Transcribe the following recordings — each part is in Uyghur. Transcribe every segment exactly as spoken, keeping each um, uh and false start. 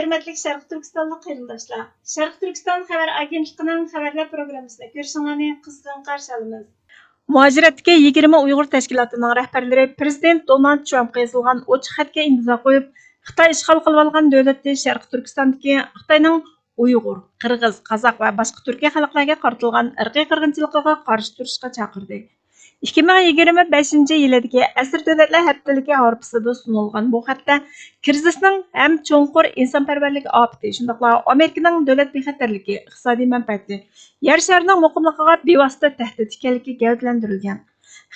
ھۆرمەتلىك شەرقىي تۈركىستانلىق قېرىنداشلار، شەرقىي تۈركىستان خەۋەر ئاگېنتلىقىنىڭ خەۋەرلەر پروگراممىسىنى كۆرۈشۈڭلارنى قىزغىن قارشى ئالىمىز. مۇھاجىرەتتىكى يىگىرمە ئۇيغۇر تەشكىلاتىنىڭ رەھبەرلىرى پىرېزىدېنت دونالد ترامپقا يېزىلغان ئوچۇق خەتكە ئىمزا قويۇپ، خىتاي ئىشغال قىلىۋالغان دۆلەتتىن شەرقىي تۈركىستاندىكى خىتاينىڭ ئۇيغۇر، قىرغىز، قازاق ۋە باشقا تۈركىي خەلقلەرگە قارىتىلغان ئىرقىي قىرغىنچىلىقىغا قارشى تۇرۇشقا چاقىردى. ئىككى مىڭ يىگىرمە بەشىنچى يىلىدىكى ئەسىر دۆلەتلەر ھەپتىلىكى ھارپىسىدا سۇنۇلغان بۇ خەتتە كىرىزىسنىڭ ھەم چوڭقۇر ئىنسانپەرۋەرلىك ئاپىتى، شۇنداقلا ئامېرىكىنىڭ دۆلەت بىخەتەرلىكى، ئىقتىسادىي مەنپەئەتى، يەر شارىنىڭ مۇقىملىقىغا بىۋاسىتە تەھدىت ئىكەنلىكى گەۋدىلەندۈرۈلگەن.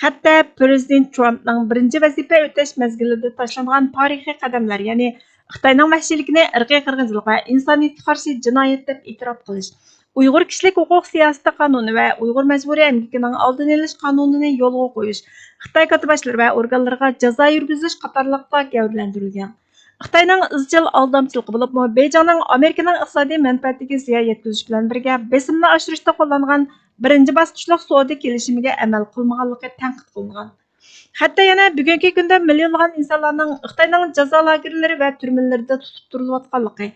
خەتتە پىرېزىدېنت ترامپنىڭ بىرىنچى ۋەزىپە ئۆتەش مەزگىلىدە تاشلانغان تارىخىي قەدەملەر، يەنى خىتاينىڭ ۋەھشىيلىكىنى ئىرقىي قىرغىنچىلىق ۋە ئىنسانىيەتكە قارشى جىنايەت دەپ ئېتىراپ قىلىش، ئۇيغۇر كىشىلىك ھوقۇق سىياسىتى قانۇنى ۋە ئۇيغۇر مەجبۇرىي ئەمگىكىنىڭ ئالدىنى ئېلىش قانۇنىنى يولغا قويۇش، خىتاي كاتتىباشلىرى ۋە ئورگانلىرىغا جازا يۈرگۈزۈش قاتارلىقلار گەۋدىلەندۈرۈلگەن. خىتاينىڭ ئىزچىل ئالدامچىلىقى، بولۇپمۇ بېيجىڭنىڭ ئامېرىكىنىڭ ئىقتىسادىي مەنپەئەتىگە زىيان يەتكۈزۈش بىلەن بىرگە بېسىمنى ئاشۇرۇشتا قوللانغان بىرىنچى باسقۇچلۇق سودا كېلىشىمىگە ئەمەل قىلمىغانلىقى تەنقىد قىلىنغان. خەتتە يەنە بۈگۈنكى كۈندە مىليونلىغان ئىنسانلارنىڭ خىتاينىڭ جازا لاگېرلىرى ۋە تۈرمىلىرىدە تۇتۇپ تۇرۇلۇۋاتقانلىقى،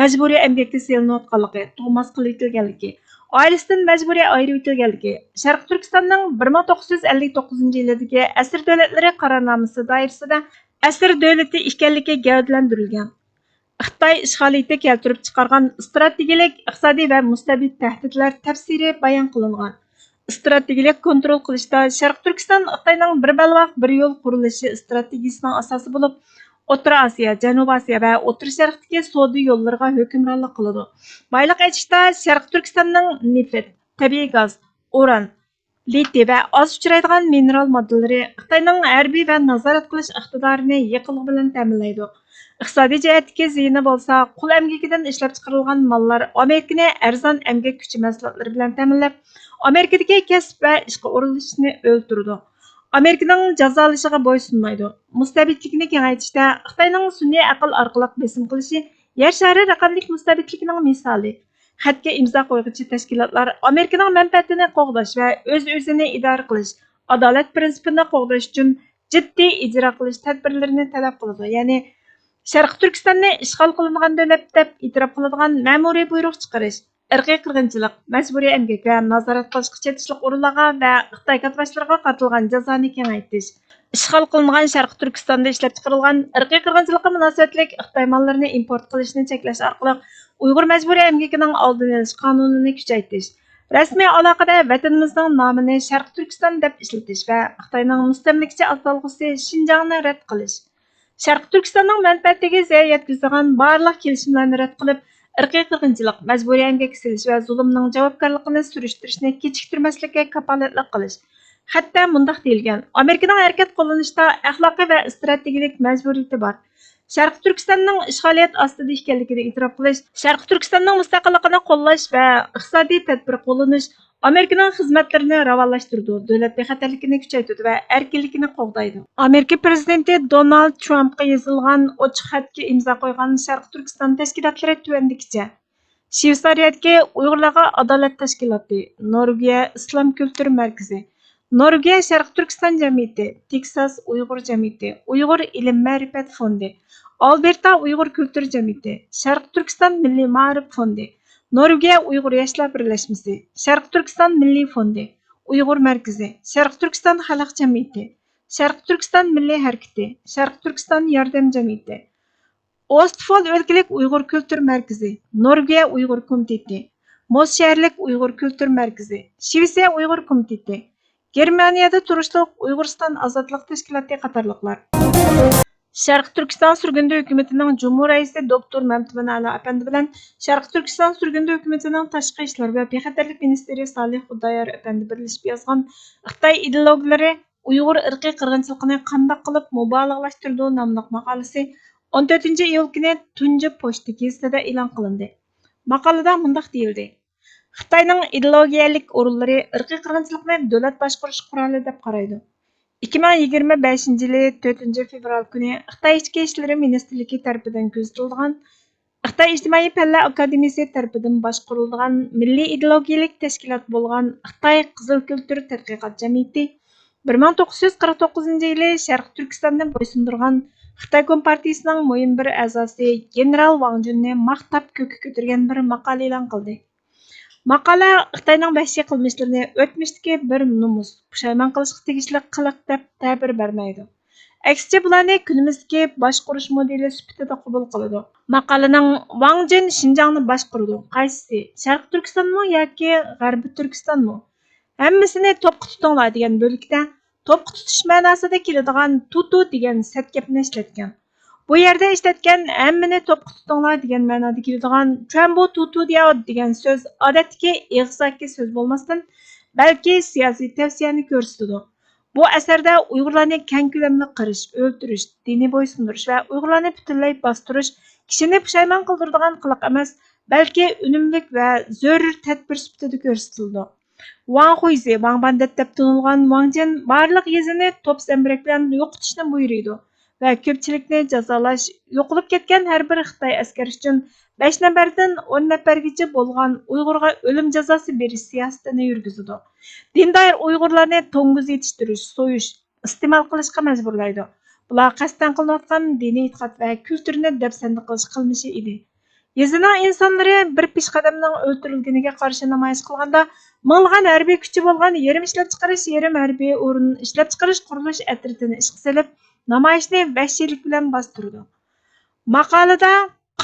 مەجبۇرىي ئەمگەككە سېلىنىۋاتقانلىقى، تۇغماس قىلىۋېتىلگەنلىكى، ئائىلىسىدىن مەجبۇرىي ئايرىۋېتىلگەنلىكى، شەرقىي تۈركىستاننىڭ بىر مىڭ توققۇز يۈز ئەللىك توققۇزىنچى يىلىدىكى ئەسىر دۆلەتلىرى قارارنامىسى دائىرىسىدە ئەسىر دۆلىتى ئىكەنلىكى گەۋدىلەندۈرۈلگەن. خىتاي ئىشغالىيىتى كەلتۈرۈپ چىقارغان ئىستراتېگىيەلىك، ئىقتىسادىي ۋە مۇستەبىت تەھدىتلەر تەپسىلىي بايان قىلىنغان. ئىستراتېگىيەلىك كونترول قىلىشتا شەرقىي تۈركىستان خىتاينىڭ بىر بەلباغ، بىر يول قۇرۇلۇشى ئىستراتېگىيىسىنىڭ ئاساسى بولۇپ، ئوتتۇرا ئاسىيا، جەنۇبىي ئاسىيا ۋە ئوتتۇرا شەرقتىكى سودا يوللىرىغا ھۆكۈمرانلىق قىلىدۇ. بايلىق ئېچىشتا شەرقىي تۈركىستاننىڭ نېفىت، تەبىئىي گاز، ئۇران، لىتىي ۋە ئاز ئۇچرايدىغان مىنېرال ماددىلىرى خىتاينىڭ ھەربىي ۋە نازارەت قىلىش ئىقتىدارىنى يېقىنلىقى بىلەن تەمىنلەيدۇ. ئىقتىسادىي جەھەتتىكى زىيىنى بولسا، قۇل ئەمگىكىدىن ئىشلەپچىقىرىلغان ماللار ئامېرىكىنى ئەرزان ئەمگەك كۈچى مەھسۇلاتلىرى بىلەن تەمىنلەپ، ئامېرىكىدىكى كەسىپ ۋە ئىشقا ئورۇنلىشىشنى ئۆلتۈرىدۇ. ئامېرىكىنىڭ جازالىشىغا بويسۇنمايدۇ. مۇستەبىتلىكنى كېڭەيتىشتە خىتاينىڭ سۈنئىي ئەقىل ئارقىلىق بېسىم قىلىشى يەر شارى رەقەملىك مۇستەبىتلىكىنىڭ مىسالى. خەتكە ئىمزا قويغۇچى تەشكىلاتلار ئامېرىكىنىڭ مەنپەئەتىنى قوغداش ۋە ئۆز-ئۆزىنى ئىدارە قىلىش، ئادالەت پىرىنسىپىنى قوغداش ئۈچۈن جىددىي ئىجرا قىلىش تەدبىرلىرىنى تەلەپ قىلىدۇ، يەنى شەرقىي تۈركىستاننى ئىشغال قىلىنغان دۆلەت دەپ ئېتىراپ قىلىدىغان مەمۇرىي بۇيرۇق چىقىرىش، ئىرقىي قىرغىنچىلىق، مەجبۇرىي ئەمگەك ۋە نازارەت قىلىشقا چېتىشلىق ئورۇنلارغا ۋە خىتاي كاتتىباشلىرىغا قارىتىلغان جازانى كېڭەيتىش، ئىشغال قىلىنغان شەرقىي تۈركىستاندا ئىشلەپچىقىرىلغان ئىرقىي قىرغىنچىلىققا مۇناسىۋەتلىك خىتاي ماللىرىنى ئىمپورت قىلىشنى چەكلەش ئارقىلىق ئۇيغۇر مەجبۇرىي ئەمگىكىنىڭ ئالدىنى ئېلىش قانۇنىنى كۈچەيتىش، رەسمىي ئالاقىدە ۋەتىنىمىزنىڭ نامىنى شەرقىي تۈركىستان دەپ ئىشلىتىش ۋە خىتاينىڭ مۇستەملىكىچى ئاتالغۇسى شىنجاڭنى رەت قىلىش، شەرقىي تۈركىستاننىڭ مەنپەئەتىگە زىيان يەتكۈزىدىغان بارلىق كېلىشىملەرنى رەت قىلىپ، ئىرقىي قىرغىنچىلىق، مەجبۇرىي ئەمگەككە سېلىش ۋە زۇلۇمنىڭ جاۋابكارلىقىنى سۈرۈشتۈرۈشنى كېچىكتۈرمەسلىككە كاپالەتلىك قىلىش. خەتتە مۇنداق دېيىلگەن: ئامېرىكىنىڭ ھەرىكەت قوللىنىشتا ئەخلاقىي ۋە ئىستراتېگىيەلىك مەجبۇرىيىتى بار. شەرقىي تۈركىستاننىڭ ئىشغالىيەت ئاستىدا ئىكەنلىكىنى ئېتىراپ قىلىش، شەرقىي تۈركىستاننىڭ مۇستەقىللىقىنى قوللاش ۋە ئىقتىسادىي تەدبىر قوللىنىش ئامېرىكىنىڭ خىزمەتلىرىنى راۋانلاشتۇرىدۇ، دۆلەت بىخەتەرلىكىنى كۈچەيتىدۇ ۋە ئەركىنلىكىنى قوغدايدۇ. ئامېرىكا پىرېزىدېنتى دونالد ترامپقا يېزىلغان ئوچۇق خەتكە ئىمزا قويغان شەرقىي تۈركىستان تەشكىلاتلىرى تۆۋەندىكىچە: شۋېتسارىيەدىكى ئۇيغۇرلارغا ئادالەت تەشكىلاتى، نورۋېگىيە ئىسلام كۈلتۈر مەركىزى، نورۋېگىيە شەرقىي تۈركىستان جەمئىيىتى، تېكساس ئۇيغۇر جەمئىيىتى، ئۇيغۇر ئىلىم مەرىپەت فوندى، ئالبېرتا ئۇيغۇر كۈلتۈر جەمئىيىتى، شەرقىي تۈركىستان مىللىي مائارىپ فوندى، نورۋېگىيە ئۇيغۇر ياشلار بىرلەشمىسى، شەرقىي تۈركىستان مىللىي فوندى، ئۇيغۇر مەركىزى، شەرقىي تۈركىستان خەلق جەمئىيىتى، شەرقىي تۈركىستان مىللىي ھەرىكىتى، شەرقىي تۈركىستان ياردەم جەمئىيىتى، ئوستفول ئۆلكىلىك ئۇيغۇر كۈلتۈر مەركىزى، نورۋېگىيە ئۇيغۇر كومىتېتى، موس شەھەرلىك ئۇيغۇر كۈلتۈر مەركىزى، شىۋېتسىيە ئۇيغۇر كومىتېتى، گېرمانىيەدە تۇرۇشلۇق ئۇيغۇرىستان ئازادلىق تەشكىلاتى قاتارلىقلار. شەرقىي تۈركىستان سۈرگۈندە ھۆكۈمىتىنىڭ جۇمھۇر رەئىسى دوكتور مەمتىمىن ئەلا ئەپەندى بىلەن شەرقىي تۈركىستان سۈرگۈندە ھۆكۈمىتىنىڭ تاشقى ئىشلار ۋە بىخەتەرلىك مىنىستىرى سالىھ خۇدايار ئەپەندى بىرلىشىپ يازغان خىتاي ئىدېئولوگلىرى ئۇيغۇر ئىرقىي قىرغىنچىلىقىنى قانداق قىلىپ مۇبالىغىلەشتۈرىدۇ ناملىق ماقالىسى ئون تۆتىنچى ئىيۇل كۈنى تۇنجى پوچتا گېزىتىدە ئېلان قىلىندى. ماقالىدە مۇنداق دېيىلدى: خىتاينىڭ ئىدېئولوگىيەلىك ئورۇنلىرى ئىرقىي قىرغىنچىلىقنى دۆلەت باشقۇرۇش قورالى دەپ قارايدۇ. ئىككى مىڭ يىگىرمە بەشىنچى يىلى تۆتىنچى فېۋرال كۈنى خىتاي ئىچكى ئىشلىرى مىنىستىرلىكى تەرىپىدىن كۆزىتىلىدىغان، خىتاي ئىجتىمائىي پەنلەر ئاكادېمىيىسى تەرىپىدىن باشقۇرۇلىدىغان مىللىي ئىدېئولوگىيەلىك تەشكىلات بولغان خىتاي قىزىل كۈلتۈر تەتقىقات جەمئىيىتى بىر مىڭ توققۇز يۈز قىرىق توققۇزىنچى يىلى شەرقىي تۈركىستاننى بويسۇندۇرغان خىتاي كومپارتىيىسىنىڭ مۇھىم بىر ئەزاسى گېنېرال ۋاڭ جۈننى ماختاپ كۆككە كۆتۈرگەن بىر ماقالە ئېلان قىلدى. ماقالە خىتاينىڭ ۋەھشىي قىلمىشلىرىنى ئۆتمۈشتىكى بىر نومۇس، پۇشايمان قىلىشقا تېگىشلىك قىلىق دەپ تەبىر بەرمەيدۇ. ئەكسىچە، بۇلارنى كۈنىمىزدىكى باشقۇرۇش مودېلى سۈپىتىدە قوبۇل قىلىدۇ. ماقالىنىڭ ۋاڭ جۈن شىنجاڭنى باشقۇرىدۇ، قايسىسى، شەرقىي تۈركىستانمۇ ياكى غەربىي تۈركىستانمۇ؟ ھەممىسىنى توپقا تۇتۇڭلار دېگەن بۆلىكىدە توپقا تۇتۇش مەناسىدا كېلىدىغان تۇتۇ دېگەن سەت گەپنى ئىشلەتكەن. بۇ يەردە ئىشلەتكەن ھەممىنى توپقا تۇتۇڭلار دېگەن مەنادا كېلىدىغان چۈەنبۇ تۇتۇ دياۋ دېگەن سۆز ئادەتتىكى ئېغىزدىكى سۆز بولماستىن، بەلكى سىياسىي تەۋسىيەنى كۆرسىتىدۇ. بۇ ئەسەردە ئۇيغۇرلارنى كەڭ كۆلەملىك قىرىش، ئۆلتۈرۈش، دىنىي بويسۇندۇرۇش ۋە ئۇيغۇرلارنى پۈتۈنلەي باستۇرۇش كىشىنى پۇشايمان قىلدۇرىدىغان قىلىق ئەمەس، بەلكى ئۈنۈملۈك ۋە زۆرۈر تەدبىر سۈپىتىدە كۆرسىتىلىدۇ. ۋاڭ خۇيزى، ۋاڭ باندىت دەپ تونۇلغان ۋاڭ جىن بارلىق يېزىنى توپ زەمبىرەك بىلەن يوقىتىشنى بۇيرۇيدۇ ۋە كۆپچىلىكنى جازالاش، يوقىلىپ كەتكەن ھەر بىر خىتاي ئەسكەر ئۈچۈن بەش نەپەردىن ئون نەپەرگىچە بولغان ئۇيغۇرغا ئۆلۈم جازاسى بېرىش سىياسىتىنى يۈرگۈزىدۇ. دىندار ئۇيغۇرلارنى توڭگۇز يېتىشتۈرۈش، سويۇش، ئىستېمال قىلىشقا مەجبۇرلايدۇ. بۇلار قەستەن قىلىنىۋاتقان دىنىي ئېتىقاد ۋە كۈلتۈرنى دەپسەندە قىلىش قىلمىشى ئىدى. يېزىنىڭ ئىنسانلىرى بىر پېشقەدەمنىڭ ئۆلتۈرۈلگىنىگە قارشى نامايىش قىلغاندا، مىڭلىغان ھەربىي كۈچى بولغان يېرىم ئىشلەپچىقىرىش، يېرىم ھەربىي ئورۇن ئىشلەپچىقىرىش قۇرۇلۇش ئەترىتىنى ئىشقا سېلىپ، نامايىشنى ۋەھشىيلىك بىلەن باستۇرىدۇ. ماقالىدە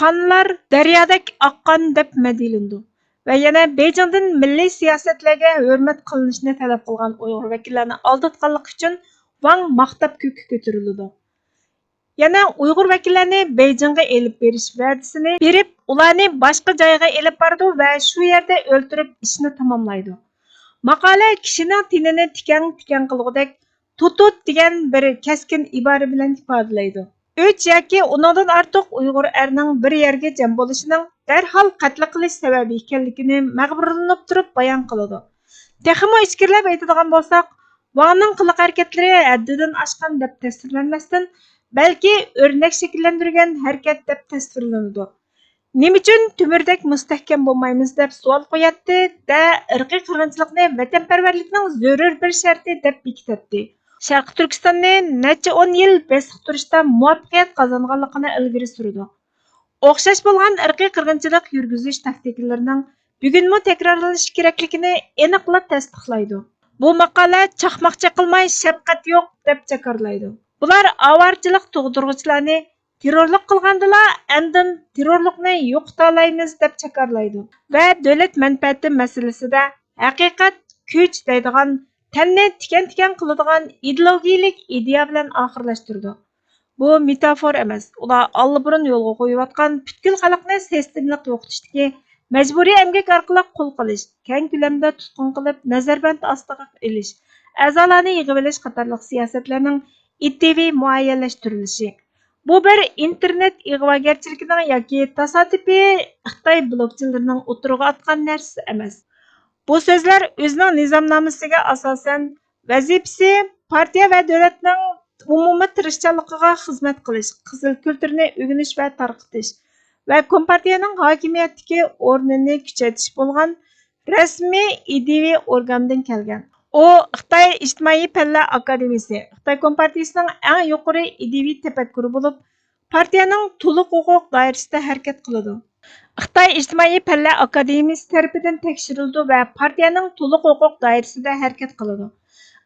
قانلار دەريادەك ئاققان دەپ مەدھىيلىنىدۇ ۋە يەنە بېيجىڭدىن مىللىي سىياسەتلەرگە ھۆرمەت قىلىنىشىنى تەلەپ قىلغان ئۇيغۇر ۋەكىللەرنى ئالداتقانلىقى ئۈچۈن ۋاڭ ماختاپ كۆككە كۆتۈرۈلىدۇ. يەنە ئۇيغۇر ۋەكىللەرنى بېيجىڭغا ئېلىپ بېرىش ۋەدىسىنى بېرىپ، ئۇلارنى باشقا جايغا ئېلىپ بارىدۇ ۋە شۇ يەردە ئۆلتۈرۈپ ئىشنى تاماملايدۇ. ماقالە كىشىنىڭ تېنىنى تىكەڭ-تىكەڭ قىلغۇدەك تۇتۇت دېگەن بىر كەسكىن ئىبارە بىلەن ئىپادىلەيدۇ. ئۈچ ياكى ئۇنىڭدىن ئارتۇق ئۇيغۇر ئەرنىڭ بىر يەرگە جەم بولۇشىنىڭ دەرھال قەتل قىلىش سەۋەبى ئىكەنلىكىنى مەغرۇرلىنىپ تۇرۇپ بايان قىلىدۇ. تېخىمۇ ئىچكىرىلەپ ئېيتىدىغان بولساق، ۋاڭنىڭ قىلىق-ھەرىكەتلىرى ھەددىدىن ئاشقان دەپ تەسۋىرلەنمەستىن، بەلكى ئۆرنەك شەكىللەندۈرگەن ھەرىكەت دەپ تەسۋىرلىنىدۇ. نېمە ئۈچۈن تۆمۈردەك مۇستەھكەم بولمايمىز دەپ سوئال قوياتتى-دە، ئىرقىي قىرغىنچىلىقنى ۋەتەنپەرۋەرلىكنىڭ زۆرۈر بىر شەرتى دەپ بېكىتەتتى. شەرقىي تۈركىستاننى نەچچە ئون يىل بېسىق تۇرۇشتا مۇۋەپپەقىيەت قازانغانلىقىنى ئىلگىرى سۈرىدۇ. ئوخشاش بولغان ئىرقىي قىرغىنچىلىق يۈرگۈزۈش تاكتىكىلىرىنىڭ بۈگۈنمۇ تەكرارلىنىشى كېرەكلىكىنى ئېنىقلا تەستىقلايدۇ. بۇ ماقالە چاقماق چېقىلماي شەپقەت يوق دەپ جاكارلايدۇ. بۇلار ئاۋارىچىلىق تۇغدۇرغۇچىلارنى تېررورلۇق قىلغاندىلا ئاندىن تېررورلۇقنى يوقىتالايمىز دەپ جاكارلايدۇ ۋە دۆلەت مەنپەئەتى مەسىلىسىدە ھەقىقەت، كۈچ دەيدىغان تەننى تىكەن-تىكەن قىلىدىغان ئىدېئولوگىيىلىك ئىدىيە بىلەن ئاخىرلاشتۇرىدۇ. بۇ مېتافور ئەمەس، ئۇلار ئاللىبۇرۇن يولغا قويۇۋاتقان پۈتكۈل خەلقنى سىستېمىلىق يوقىتىشتىكى مەجبۇرىي ئەمگەك ئارقىلىق قۇل قىلىش، كەڭ كۆلەمدە تۇتقۇن قىلىپ نەزەربەند ئاستىغا ئېلىش، ئەزالارنى يىغىۋېلىش قاتارلىق سىياسەتلەرنىڭ ئىدىيىۋى مۇئەييەنلەشتۈرۈلۈشى. بۇ بىر ئىنتېرنېت ئىغۋاگەرچىلىكىنىڭ ياكى تاسادىپىي خىتاي بلوگچىلىرىنىڭ ئوتتۇرىغا ئاتقان نەرسىسى ئەمەس. بۇ سۆزلەر ئۆزىنىڭ نىزامنامىسىگە ئاساسەن، ۋەزىپىسى پارتىيە ۋە دۆلەتنىڭ ئومۇمىي تىرىشچانلىقىغا خىزمەت قىلىش، قىزىل كۈلتۈرنى ئۆگىنىش ۋە تارقىتىش ۋە كومپارتىيەنىڭ ھاكىمىيەتتىكى ئورنىنى كۈچەيتىش بولغان رەسمىي ئىدىيىۋى ئورگاندىن كەلگەن. ئۇ خىتاي ئىجتىمائىي پەنلەر ئاكادېمىيىسى، خىتاي كومپارتىيىسىنىڭ ئەڭ يۇقىرى ئىدىيىۋى تەپەككۇرى بولۇپ، پارتىيەنىڭ تولۇق ھوقۇق دائىرىسىدە ھەرىكەت قىلىدۇ. خىتاي ئىجتىمائىي پەنلەر ئاكادېمىيىسى تەرىپىدىن تەكشۈرۈلىدۇ ۋە پارتىيەنىڭ تولۇق ھوقۇق دائىرىسىدە ھەرىكەت قىلىدۇ.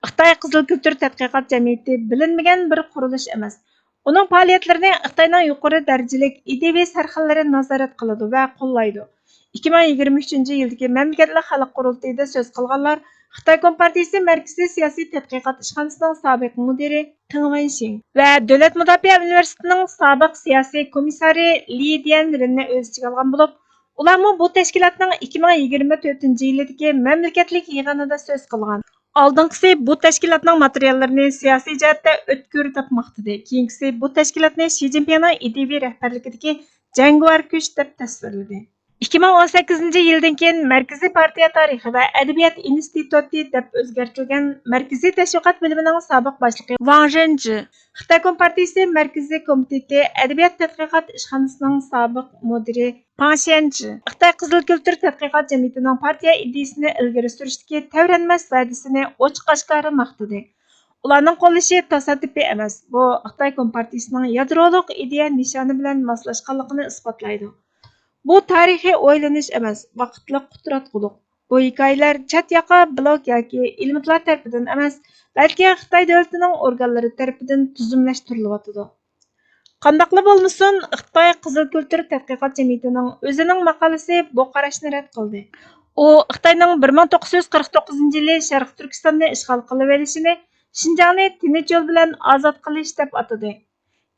خىتاي قىزىل كۈلتۈر تەتقىقات جەمئىيىتى بىلىنمىگەن بىر قۇرۇلۇش ئەمەس. ئۇنىڭ پائالىيەتلىرىنى خىتاينىڭ يۇقىرى دەرىجىلىك ئىدىيىۋى سەرخىللىرى نازارەت قىلىدۇ ۋە قوللايدۇ. ئىككى مىڭ يىگىرمە ئۈچىنچى يىلدىكى مەملىكەتلىك خەلق قۇرۇلتىيىدا سۆز قىلغانلار خىتاي كومپارتىيىسى مەركىزىي سىياسىي تەتقىقات ئىشخانىسىنىڭ سابىق مۇدىرى تېڭ ۋېنشىڭ ۋە دۆلەت مۇداپىئە ئۈنىۋېرسىتېتىنىڭ سابىق سىياسىي كومىسسارى لى ديەنرىننى ئۆز ئىچىگە ئالغان بولۇپ، ئۇلارمۇ بۇ تەشكىلاتنىڭ ئىككى مىڭ يىگىرمە تۆتىنچى يىلىدىكى مەملىكەتلىك يىغىنىدا سۆز قىلغان. ئالدىنقىسى بۇ تەشكىلاتنىڭ ماتېرىياللىرىنى سىياسىي جەھەتتە ئۆتكۈر دەپ ماختىدى، كېيىنكىسى بۇ تەشكىلاتنى شى جىنپىڭنىڭ ئىدىيىۋى رەھبەرلىكىدىكى جەڭگىۋار كۈچ دەپ تەسۋىرلىدى. ئىككى مىڭ ئون سەككىزىنچى يىلدىن كېيىن مەركىزىي پارتىيە تارىخى ۋە ئەدەبىيات ئىنستىتۇتى دەپ ئۆزگەرتىلگەن مەركىزىي تەشۋىقات بۆلۈمىنىڭ سابىق باشلىقى ۋاڭ ژېنجى، خىتاي كومپارتىيىسى مەركىزىي كومىتېتى ئەدەبىيات تەتقىقات ئىشخانىسىنىڭ سابىق مۇدىرى پاڭ شيەنچى، خىتاي قىزىل كۈلتۈر تەتقىقات جەمئىيىتىنىڭ پارتىيە ئىدىيىسىنى ئىلگىرى سۈرۈشتىكى تەۋرەنمەس ۋەدىسىنى ئوچۇق-ئاشكارا ماختىدى. ئۇلارنىڭ قوللىشى تاسادىپىي ئەمەس، بۇ خىتاي كومپارتىيىسىنىڭ يادرولۇق ئىدىيە نىشانى بىلەن ماسلاشقانلىقىنى ئىسپاتلايدۇ. بۇ تارىخىي ئويلىنىش ئەمەس، ۋاقىتلىق قۇتراتقۇلۇق. بۇ ھېكايىلەر چەت ياقا بلوگ ياكى ئېلېمېنتلار تەرىپىدىن ئەمەس، بەلكى خىتاي دۆلىتىنىڭ ئورگانلىرى تەرىپىدىن تۈزۈملەشتۈرۈلۈۋاتىدۇ. قانداقلا بولمىسۇن، خىتاي قىزىل كۈلتۈر تەتقىقات جەمئىيىتىنىڭ ئۆزىنىڭ ماقالىسى بۇ قاراشنى رەت قىلدى. ئۇ خىتاينىڭ بىر مىڭ توققۇز يۈز قىرىق توققۇزىنچى يىلى شەرقىي تۈركىستاننى ئىشغال قىلىۋېلىشىنى، شىنجاڭنى تىنچ يول بىلەن ئازاد قىلىش دەپ ئاتىدى.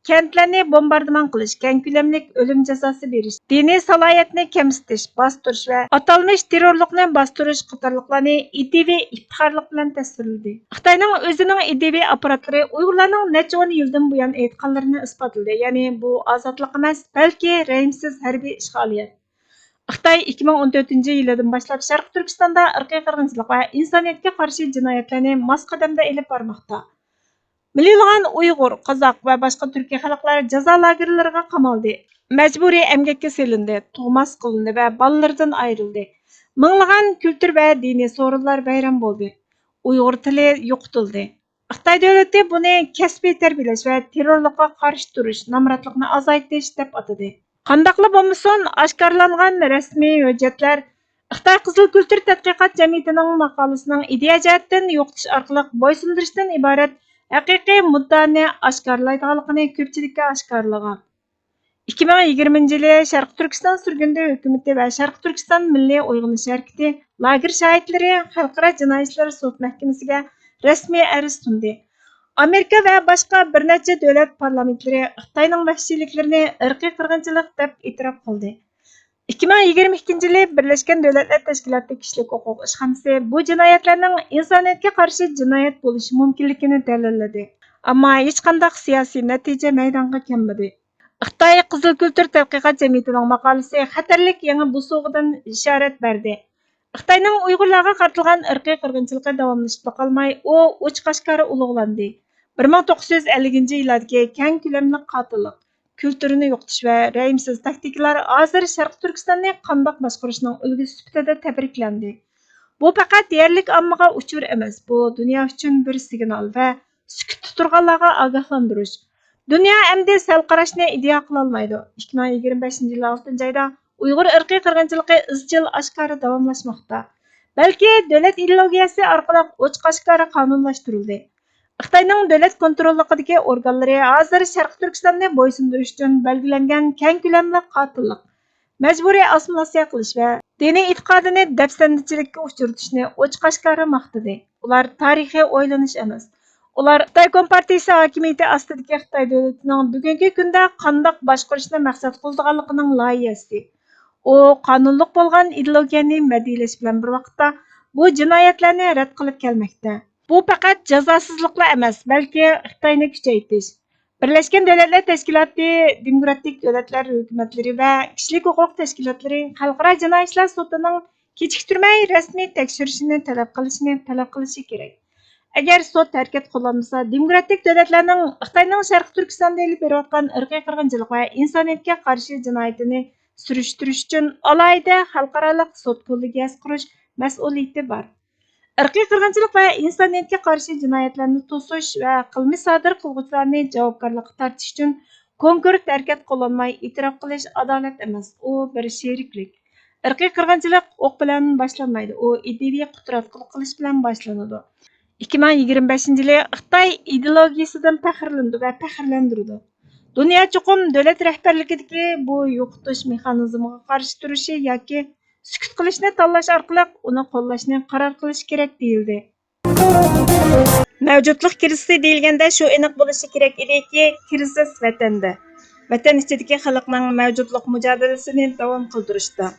كەنتلەرنى بومباردىمان قىلىش، كەڭ كۆلەملىك ئۆلۈم جازاسى بېرىش، دىنىي سالاھىيەتنى كەمسىتىش، باستۇرۇش ۋە ئاتالمىش تېررورلۇقنى باستۇرۇش قاتارلىقلارنى ئىدىيىۋى ئىپتىخارلىق بىلەن تەسۋىرلىدى. خىتاينىڭ ئۆزىنىڭ ئىدىيىۋى ئاپپاراتلىرى ئۇيغۇرلارنىڭ نەچچە ئون يىلدىن بۇيان ئېيتقانلىرىنى ئىسپاتلىدى، يەنى بۇ ئازادلىق ئەمەس، بەلكى رەھىمسىز ھەربىي ئىشغالىيەت. خىتاي ئىككى مىڭ ئون تۆتىنچى يىلىدىن باشلاپ شەرقىي تۈركىستاندا ئىرقىي قىرغىنچىلىق ۋە ئىنسانىيەتكە قارشى جىنايەتلەرنى ماس قەدەمدە ئېلىپ بارماقتا. مىليونلىغان ئۇيغۇر، قازاق ۋە باشقا تۈركىي خەلقلەر جازا لاگېرلىرىغا قامالدى، مەجبۇرىي ئەمگەككە سېلىندى، تۇغماس قىلىندى ۋە بالىلىرىدىن ئايرىلدى. مىڭلىغان كۈلتۈر ۋە دىنىي سورۇنلار ۋەيران بولدى. ئۇيغۇر تىلى يوقىتىلدى. خىتاي دۆلىتى بۇنى كەسپىي تەربىيەلەش ۋە تېررورلۇققا قارشى تۇرۇش، نامراتلىقنى ئازايتىش دەپ ئاتىدى. قانداقلا بولمىسۇن، ئاشكارىلانغان رەسمىي ھۆججەتلەر خىتاي قىزىل كۈلتۈر تەتقىقات جەمئىيىتىنىڭ ماقالىسىنىڭ ئىدىيە جەھەتتىن يوقىتىش ئارقىلىق بويسۇندۇرۇشتىن ئىبارەت ھەقىقىي مۇددىئانى ئاشكارىلايدىغانلىقىنى كۆپچىلىككە ئاشكارىلىغان. ئىككى مىڭ يىگىرمىنچى يىلى شەرقىي تۈركىستان سۈرگۈندە ھۆكۈمىتى ۋە شەرقىي تۈركىستان مىللىي ئويغىنىش ھەرىكىتى لاگېر شاھىتلىرى خەلقئارا جىنايى ئىشلار سوت مەھكىمىسىگە رەسمىي ئەرز سۇندى. ئامېرىكا ۋە باشقا بىر نەچچە دۆلەت پارلامېنتلىرى خىتاينىڭ ۋەھشىيلىكلىرىنى ئىرقىي قىرغىنچىلىق دەپ ئېتىراپ قىلدى. ئىككى مىڭ يىگىرمە ئىككىنچى يىلى بىرلەشكەن دۆلەتلەر تەشكىلاتى كىشىلىك ھوقۇق ئىشخانىسى بۇ جىنايەتلەرنىڭ ئىنسانىيەتكە قارشى جىنايەت بولۇشى مۇمكىنلىكىنى دەلىللىدى. ئەمما ھېچقانداق سىياسىي نەتىجە مەيدانغا كەلمىدى. خىتاي قىزىل كۈلتۈر تەتقىقات جەمئىيىتىنىڭ ماقالىسى خەتەرلىك يېڭى بوسۇغىدىن ئىشارەت بەردى. خىتاينىڭ ئۇيغۇرلارغا قارىتىلغان ئىرقىي قىرغىنچىلىقى داۋاملىشىپلا قالماي، ئۇ ئوچۇق-ئاشكارا ئۇلۇغلاندى. بىر مىڭ توققۇز يۈز ئەللىكىنچى يىللاردىكى كەڭ كۆلەملىك قاتىللىق، كۈلتۈرنى يوقىتىش ۋە رەھىمسىز تاكتىكىلار ھازىر شەرقىي تۈركىستاننى قانداق باشقۇرۇشنىڭ ئۈلگىسى سۈپىتىدە تەبرىكلەندى. بۇ پەقەت يەرلىك ئاممىغا ئۇچۇر ئەمەس، بۇ دۇنيا ئۈچۈن بىر سىگنال ۋە سۈكۈتتە تۇرغانلارغا ئاگاھلاندۇرۇش. دۇنيا ئەمدى سەل قاراشنى ئىدىيە قىلالمايدۇ. ئىككى مىڭ يىگىرمە بەشىنچى يىل ئالتىنچى ئايدا ئۇيغۇر ئىرقىي قىرغىنچىلىقى ئىزچىل ئاشكارا داۋاملاشماقتا. بەلكى دۆلەت ئىدېئولوگىيەسى ئارقىلىق ئوچۇق-ئاشكارا قانۇنلاشتۇرۇلدى. خىتاينىڭ دۆلەت كونتروللۇقىدىكى ئورگانلىرى ھازىر شەرقىي تۈركىستاننى بويسۇندۇرۇش ئۈچۈن بەلگىلەنگەن كەڭ كۆلەملىك قاتىللىق، مەجبۇرىي ئاسسىمىلياتسىيە قىلىش ۋە دىنىي ئېتىقادىنى دەپسەندىچىلىككە ئۇچرىتىشنى ئوچۇق-ئاشكارا ماختىدى. ئۇلار تارىخىي ئويلىنىش ئەمەس. ئۇلار خىتاي كومپارتىيىسى ھاكىمىيىتى ئاستىدىكى خىتاي دۆلىتىنىڭ بۈگۈنكى كۈندە قانداق باشقۇرۇشنى مەقسەت قىلىدىغانلىقىنىڭ لايىھەسى. ئۇ قانۇنلۇق بولغان ئىدېئولوگىيەنى مەدھىيەلەش بىلەن بىر ۋاقىتتا بۇ جىنايەتلەرنى رەت قىلىپ كەلمەكتە. بۇ پەقەت جازاسىزلىقلا ئەمەس، بەلكى خىتاينى كۈچەيتىش، بىرلەشكەن دۆلەتلەر تەشكىلاتى، دېموكراتىك دۆلەتلەر ھۆكۈمەتلىرى ۋە كىشىلىك ھوقۇق تەشكىلاتلىرى خەلقئارا جىنايى ئىشلار سوتىنىڭ كېچىكتۈرمەي رەسمىي تەكشۈرۈشىنى تەلەپ قىلىشىنى تەلەپ قىلىشى كېرەك. ئەگەر سوت ھەرىكەت قوللانمىسا، دېموكراتىك دۆلەتلەرنىڭ خىتاينىڭ شەرقىي تۈركىستاندا ئېلىپ بېرىۋاتقان ئىرقىي قىرغىنچىلىق ۋە ئىنسانىيەتكە قارشى جىنايىتىنى سۈرۈشتۈرۈش ئۈچۈن ئالاھىدە خەلقئارالىق سوت كوللېگىيەسى قۇرۇش مەسئۇلىيىتى بار. ئىرقىي قىرغىنچىلىق ۋە ئىنسانىيەتكە قارشى جىنايەتلەرنى توسۇش ۋە قىلمىش سادىر قىلغۇچىلارنى جاۋابكارلىققا تارتىش ئۈچۈن كونكرېت ھەرىكەت قوللانماي ئېتىراپ قىلىش ئادالەت ئەمەس، ئۇ بىر شېرىكلىك. ئىرقىي قىرغىنچىلىق ئوق بىلەن باشلانمايدۇ، ئۇ ئىدىيىۋى قۇتراتقۇلۇق قىلىش بىلەن باشلىنىدۇ. ئىككى مىڭ يىگىرمە بەشىنچى يىلى خىتاي ئىدېئولوگىيىسىدىن پەخىرلىنىدۇ ۋە پەخىرلەندۈرىدۇ. دۇنيا چوقۇم دۆلەت رەھبەرلىكىدىكى بۇ يوقىتىش مېخانىزمىغا قارشى تۇرۇشى ياكى سۈكۈت قىلىشنى تاللاش ئارقىلىق ئۇنى قوللاشنى قارار قىلىشى كېرەك دېيىلدى. مەۋجۇتلۇق كىرىزىسى دېيىلگەندە، شۇ ئېنىق بولۇشى كېرەك ئىدىكى، كىرىزىس ۋەتەندە، ۋەتەن ئىچىدىكى خەلقنىڭ مەۋجۇتلۇق مۇجادىلىسىنى داۋام قىلدۇرۇشتا.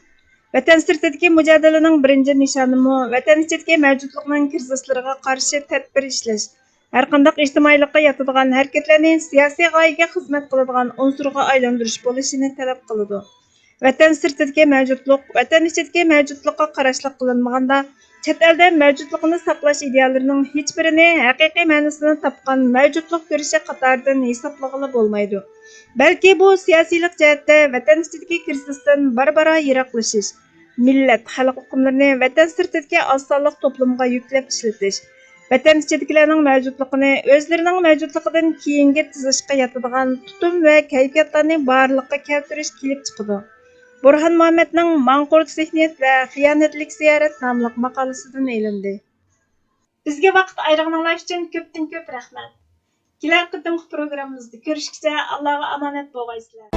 ۋەتەن سىرتىدىكى مۇجادىلىنىڭ بىرىنچى نىشانىمۇ ۋەتەن ئىچىدىكى مەۋجۇتلۇقنىڭ كىرىزىسلىرىغا قارشى تەدبىر ئىشلەش، ھەرقانداق ئىجتىمائىيلىققا ياتىدىغان ھەرىكەتلەرنى سىياسىي غايىگە خىزمەت قىلىدىغان ئۇنسۇرغا ئايلاندۇرۇش بولۇشىنى تەلەپ قىلىدۇ. ۋەتەن سىرتىدىكى مەۋجۇتلۇق، ۋەتەن ئىچىدىكى مەۋجۇتلۇققا قاراشلىق قىلىنمىغاندا، چەت ئەلدە مەۋجۇتلۇقىنى ساقلاش ئىدىيەلىرىنىڭ ھېچبىرىنى ھەقىقىي مەنىسىنى تاپقان مەۋجۇتلۇق كۈرىشى قاتارىدىن ھېسابلىغىلى بولمايدۇ. بەلكى بۇ سىياسىيلىق جەھەتتە ۋەتەن ئىچىدىكى كىرىزىستىن بارا-بارا يىراقلىشىش، مىللەت، خەلق ئۇقۇملىرىنى ۋەتەن سىرتىدىكى ئاز سانلىق توپلۇمغا يۈكلەپ ئىشلىتىش، ۋەتەن ئىچىدىكىلەرنىڭ مەۋجۇتلۇقىنى ئۆزلىرىنىڭ مەۋجۇتلۇقىدىن كېيىنگە تىزىشقا ياتىدىغان تۇتۇم ۋە كەيپىياتلارنى بارلىققا كەلتۈرۈش كېلىپ چىقىدۇ. بۇرھان مۇھەممەدنىڭ ماڭقۇرت زېھنىيەت ۋە خىيانەتلىك زىيارەت ناملىق ماقالىسىدىن ئېلىندى. بىزگە ۋاقىت ئايرىغىنىڭلار ئۈچۈن كۆپتىن كۆپ رەھمەت. كېلەر قېتىمقى پروگراممىمىزدا كۆرۈشكىچە ئاللاغا ئامانەت بولغايسىلەر.